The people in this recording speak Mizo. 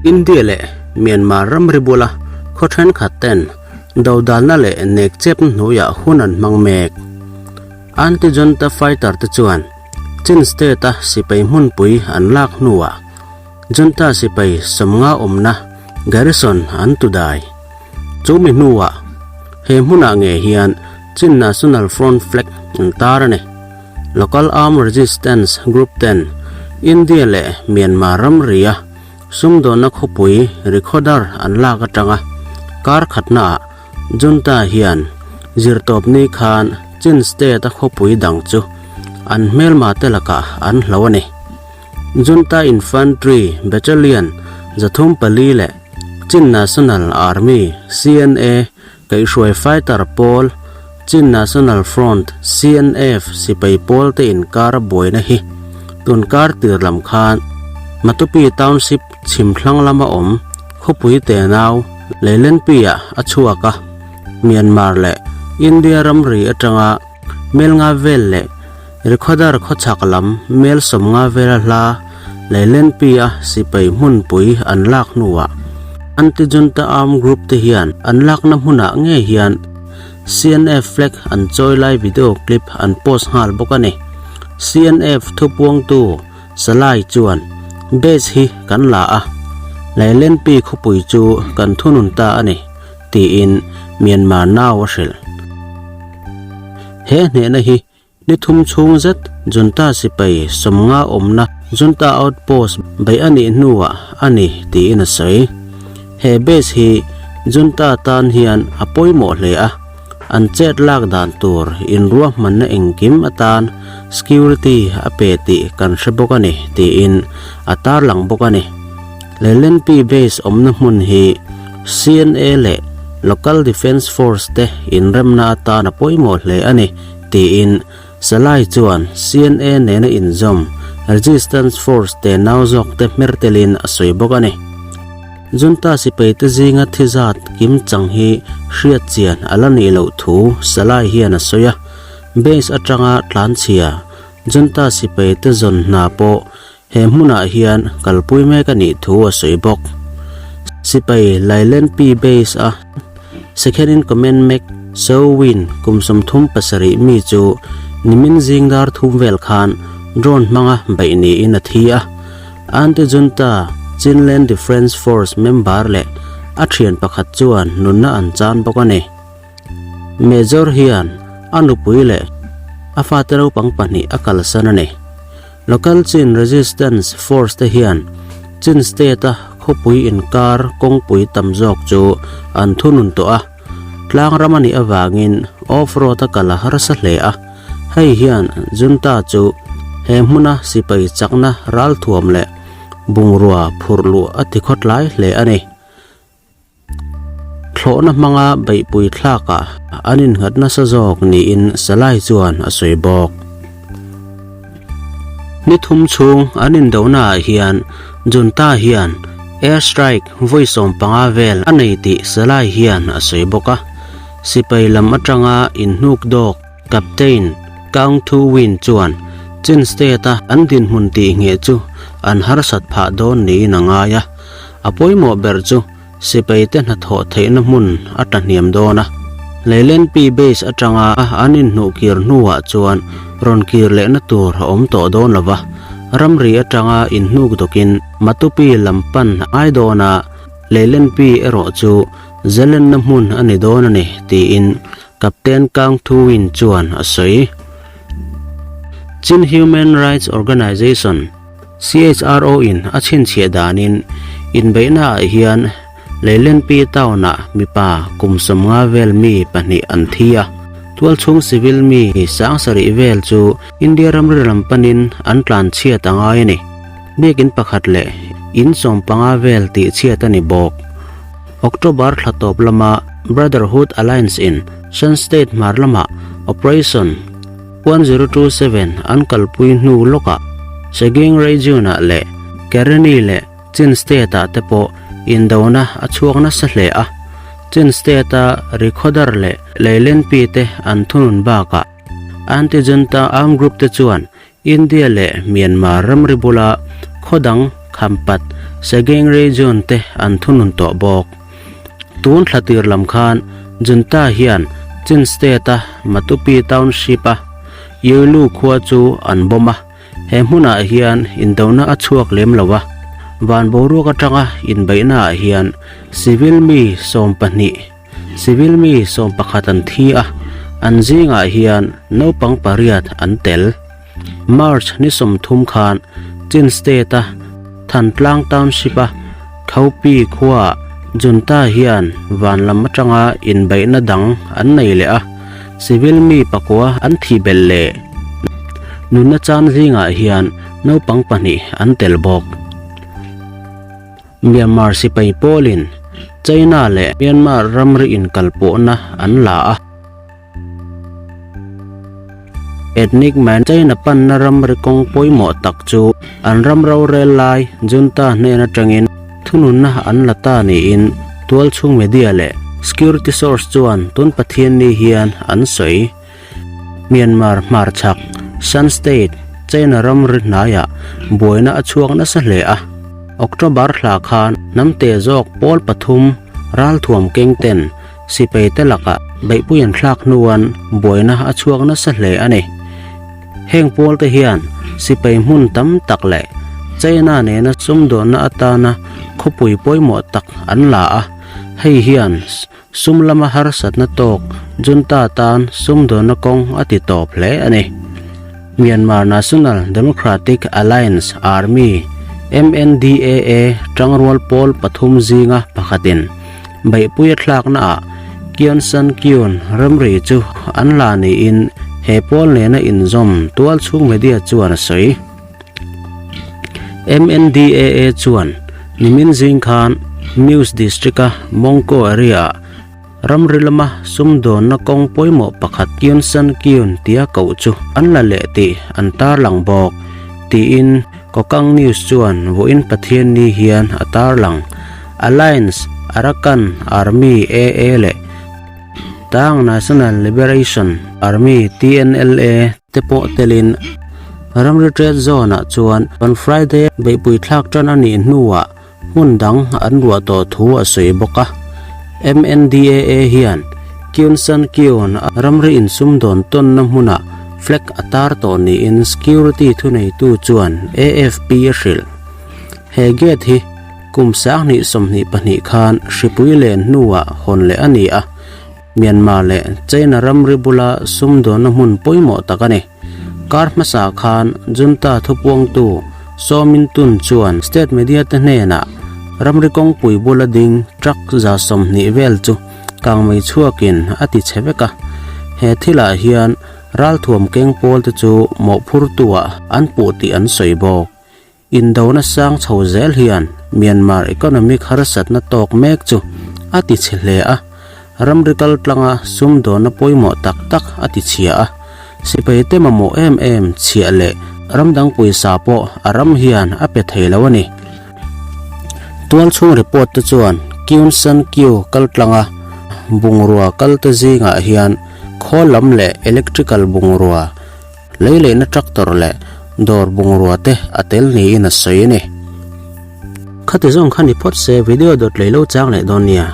India leh Myanmar ramri bula khaw thenkhat ten dodalna leh nek chepna hnuaiah hun an hmang mek. Anti-junta fighter te chuan Chin State-a sipai hmunpui an lak hnuah junta sipai sawmnga awmna garrison an tu dai. Chu mi hnuah he hmunah ngei hian Chin National Front flag an tar a ni. Local Armed Resistance Group ten India leh Myanmar ramria sumdawnna khawpui Rikhodar an lak atanga kar khatnaah Junta hian zirtawpni khan Chin State-a khawpui dang chu an hmelma te lakah an hlo a ni. Junta Infantry Battalion 304 leh Chin National Army, CNA, Kaihhruai fighter pawl, Chin National Front, CNF, sipai pawl te inkar a buaina hi tun kar tir lam khan Matupi Township chhimthlang lama awm khawpui tenau Leilenpi-ah a chhuak a, Myanmar leh India ramri atanga mel nga vel leh Rikhodar khawchhak lam mel 50 vela hla Leilenpi-a sipai hmunpui an lak hnuah Anti-Junta Armed Group te hian an lakna hmunah ngei hian CNF flag an chawi lai video clip an post nghal bawk a ni. CNF thupuangtu Salai chuan, Base hi kan la a, Leilenpi khawpui chu kan thunun ta a ni, tiin Myanmar nau a hrilh. He hnehna hi Ni thum chhung zet Junta sipai 50 awmna Junta Outpost beih a nih hnuah a ni tiin a sawi. He base hi Junta tan hian a pawimawh hle a, an chet lak dan tur inruahmanna engkim atan security a pe tih kan hre bawk a ni tiin a tarlang bawk a ni. Lelenpi base awmna hmun hi CNA leh Local Defence Force te inremna atan a pawimawh hle a ni. Tiin Salai chuan CNA nena inzawm Resistance Force te nau zawk te hmer telin a sawi bawk a ni. Junta sipai te zinga thi zat kim chang hi hriat chian a la nih loh thu Salai hian a sawi a, base atanga tlanchhia Junta sipai te zawn hna pawh he hmunah hian kalpui mek a nih thu a sawi bawk. Sipai Lailenpi Base a Second in Command Mek So Win kum 37 mi chu nimin zing dar thum vel khan drone hmanga beih niin a thi a. Anti-junta Chinland Defence Force member leh a thian pakhat chuan nunna an chan bawk a ni. Major hian a nupui leh a fate naupang pahnih a kalsan a ni. Local Chin Resistance Force te hian Chin State-a khawpui inkar kawngpui tam zawk chu an thunun tawh a, tlang ram a nih avangin off-road a kal a harsa hle a, hei hian junta chu he hmuna sipai chakna ralthuam leh bungrua phurh luh a ti khawtlai hle a ni. Thlawhna hmanga beihpui thlakah an innghat nasa zawk niin Salai chuan a sawi bawk. Ni thum chhung an indohnaah hian Junta hian air strike vawi 15 vel a nei tih Salai hian a sawi bawk a. Sipai lam atanga inhnuk dawk Captain Kaung Thu Win chuan Chin State-a an dinhmun tih ngheh chu an harsat phah dawn niin a ngai a. A pawimawh ber chu sipai te hnathawh theihna hmun a ta hniam dawn a. Leilenpi base atanga an inhnuh kir hnuah chuan rawn kir lehna tur a awm tawh dawn lo va, ramri atanga inhnuk dawkin Matupi lam pan ai dawn a, Leilenpi erawh chu zelenna hmun a ni dawn a ni, tiin Captain Kang Thuwin chuan a sawi. Chin Human Rights Organization, CHRO in a chhinchhiah danin inbeihna ah hian Leilenpi town ah mipa kum 50 vel mi pahnih an thi a, tualchhung civil mi 7000 vel chu India ramri lam panin an tlanchhiat a ngai a ni. Biakin pakhat leh in 15 vel tihchhiat a ni bawk. October thla tawp lama Brotherhood Alliance in Shan State hmar lamah Operation 1027 an kalpui hnu lawkah Sagaing Region-ah leh Karenni leh Chin State-ah te pawh indona a chhuak nasa hle a. Chin State-a Rikhodar leh Leilenpi te an thunun bakah Anti-Junta Armed Group te chuan India leh Myanmar ramri bula khaw dang Khampat, Sagaing Region te an thunun tawh bawk. Tun thla tir lam khan Junta hian Chin State-a Matupi Township-a Yoilu khua chu an bomb a, he hmunah hian indona a chhuak lem lo a, van boruak atanga inbeihnaah hian civil mi 12, civil mi 11 an thi a, an zingah hian naupang pariat an tel. March ni 30 khan Chin State-a Thantlang Township-a Khaupi khuaah Junta hian van lam atanga inbeihna dang an nei leh a, civil mi pakua an thih belh leh. Nunna chan zingah hian naupang pahnih an tel bawk. Myanmar sipai pawlin China leh Myanmar ramri inkalpawhna an la a. Ethnic man China panna ramri kawng pawimawh tak chu an ram rorel lai junta hnen atangin thununna an la ta niin tualchhung media leh security source chuan tun Pathianni hian an sawi. Myanmar hmarchhak Shan State China ramri hnaiah buaina a chhuak nasa hle a, October thla khan hnamte zawk pawl pathum ralthuam keng ten Sipai te lakah beihpui an thlak hnuan buaina a chhuak nasa hle a ni. Heng pawl te hian sipai hmun tam tak leh China nena sumdawnna atana khawpui pawimawh tak an la a, hei hian sum lama harsatna tawk junta tan sumdawnna kawng a ti tawp hle a ni. Myanmar National Democratic Alliance Army, MNDAA, tangrual pawl pathum zinga pakhatin Beihpui a thlaknaah Kyon San Kyun ramri chu an la niin he pawl nena inzawm tualchhung media chuan a sawi. MNDAA chuan nimin zing khan Muse District-a Mongko area-ah ramri lama sumdawnna kawng pawimawh pakhat Kyon San Kyun tia koh chu an la leh tih an tarlang bawk, tiin Kokang News chuan vawiin Pathianni hian a tarlang. Alliance, Arakan Army, AA, leh Ta'ang National Liberation Army, TNLA, te pawh telin ramri trade zone-ah chuan on Friday beihpui thlak tan a nih hnuah hmun dang an ruah tawh thu a sawi bawk a. MNDAA hian Kyun San Kyun ramri insumdawn tawnna hmunah flag a tar tawh niin security thuneitu chuan AFP a hrilh. He gate hi Kum 2022 khan hripui len hnuah hawn leh a ni a, Myanmar leh China ramri bula sumdawnna hmun pawimawh tak a ni. Kar hmasa khan junta thupuangtu Saw Min Tun chuan state media te hnenah ramri kawngpui bula ding truck 20 vel chu kangmei chhuakin a ti chhe vek a, he thilah hian ralthuam keng pawl te chu mawhphurtuah an puh tih an sawi bawk. Indona sang chho zel hian Myanmar economic harsatna tawk mek chu a ti chhe hle a, ramri kal tlanga sumdawnna pawimawh tak tak a ti chhia a, sipai te mamawh em em chhiah leh ramdang pawisa pawh a ram hian a pe thei lo a ni. Tualchhung report te chuan Kyun San Kyu kal tlanga bungrua kal te zingah hian khawl lam leh electrical bungrua, Lei leihna tractor leh dawr bungrua te a tel niin a sawi a ni. Khati zawng kha ni phawt se video dawt lei lo chang leh dawn nia.